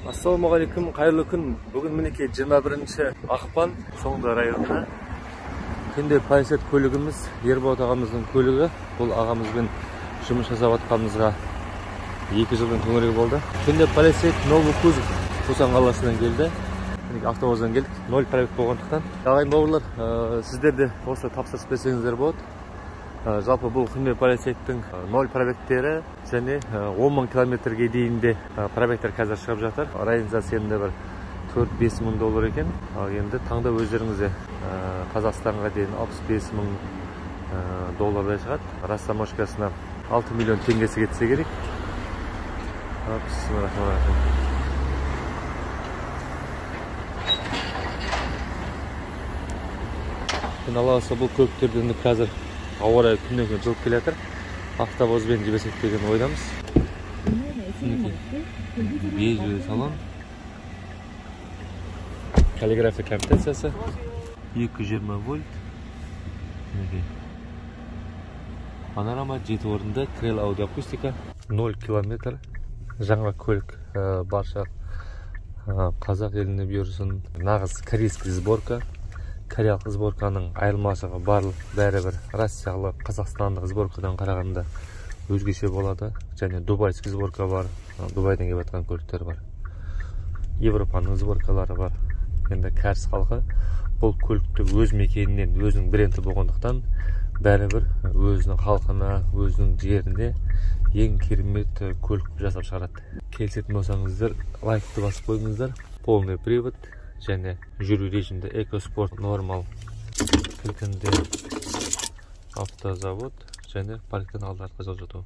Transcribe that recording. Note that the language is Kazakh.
Ассалаумағалейкум, қайырлы күн. Бүгін мінекей 21 ақпан, Шоңда районында. Hyundai Palisade көлігіміз, Ерболат ағамыздың көлігі. Бұл ағамызбен жұмыс жасап жатқанымызға 2 жылдың төңірегі болды. Hyundai Palisade новый кузов Пусан қаласынан келді. Мінекей автобустан келдік. 0 пробег болғандықтан. Ағайын бауырлар, сіздер де осы тапсырыс берсеңіздер болады. Жалпы бұл Hyundai Palisade-тің 0 пробегтері және 10 мың километрге дейін де пробегтер қазір шығып жатыр. Разницасы енді бір 4-5 мың доллар екен. Ал енді таңда өздеріңізде Қазақстанға дейін 65 мың доллардай шығады. Растаможкасына 6 миллион теңгесі кетсе керек. Бисмиллахиррахманиррахим. Енді Алла қаласа бұл көліктерді енді қазір ауа райы күннен күн жылып келе жатыр. Автобуспен жіберсек деген ойдамыз. Бежевый салон. Каллиграфия комплектациясы. 220 вольт. Мінекей. Панорама 7 орынды, трел аудиоакустика, 0 километр. Жаңа көлік, барша қазақ еліне бұйырсын. Нағыз корейский сборка. Кореялық сборканың айырмашылығы барлық бәрібір россиялық, қазақстандық сборкадан қарағанда өзгеше болады. Және дубайский сборка бар, Дубайдан келіп жатқан көліктер бар. Европаның сборкалары бар. Енді кәріс халқы бұл көлікті өз мекенінен, өзінің бренді болғандықтан бәрібір өзінің халқына, өзінің жерінде ең керемет көлік жасап шығарады. Келісетін болсаңыздар, лайкты басып қойыңыздар. Полный привод және жүру режимде эко, спорт, нормал, кілтінде автозавод және парктен алды артқа жылжыту.